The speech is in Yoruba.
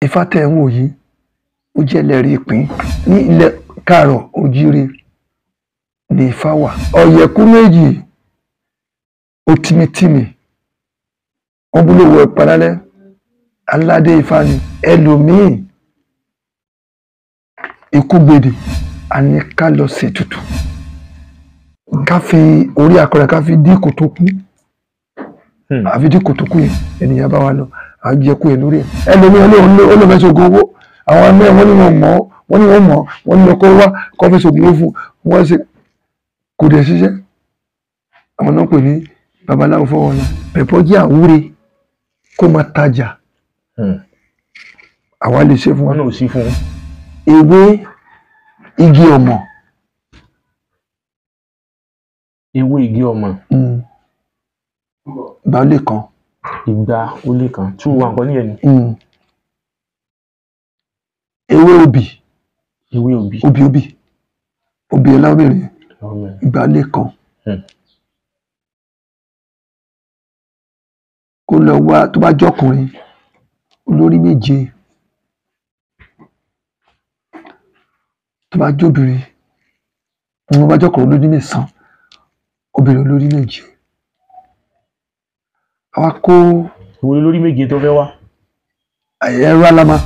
Ifá tẹ̀ ń wò yìí ó jẹ́ ẹlẹ́rìí ìpín ní ilẹ̀ káàrọ̀ ojíire ní Ifá wà. Ọ̀yẹ̀kú méjì ó tìmítìmí wọ́n bú lówó ẹ̀ parálẹ́ aládé Ifá ni ẹlòmíì ikú gbèdè àní ká lọ ṣètùtù ká fi orí akọrẹ ká fi dín kòtò kú àfi dín kòtò kú yẹn ènìyàn bá wa lọ àjẹkù yẹn lórí ẹ. Ẹlòmíì olóòfẹ́ ṣògùn owó àwọn ẹgbẹ́ wọn ní wọn mọ̀ wọ́n ní wọ́n mọ̀ wọ́n ní lọ́kọ́ wá kọ́ fẹ́ ṣògùn owó fún wọ́n ṣe kò dẹ̀ ṣiṣẹ́. Àwọn náà pè ní babaláwo fọwọ́ náà pẹ̀pọ́ jẹ́ àwúre kó máa tajà àwa lè ṣe fún wọn náà sí fún ewé igi ọmọ. Ewé igi ọmọ. Ìgbà ó lé kan. Ìgbà ó lé kan 2-1 kan níyẹn ni. Ewé obì. Ewé obì. Obì obì obì ẹ̀ lábẹ́rẹ́ ìgbà ó lé kan. Kó lọ wá tó bá jọkùnrin olórí méje tó bá jóbìnrin wọn bá jọkùnrin olórí mẹ́sàn-án obìnrin olórí méje. Àwa kó. Ìwé olórí méje tó fẹ́ wá. Ẹ̀rọ aláma.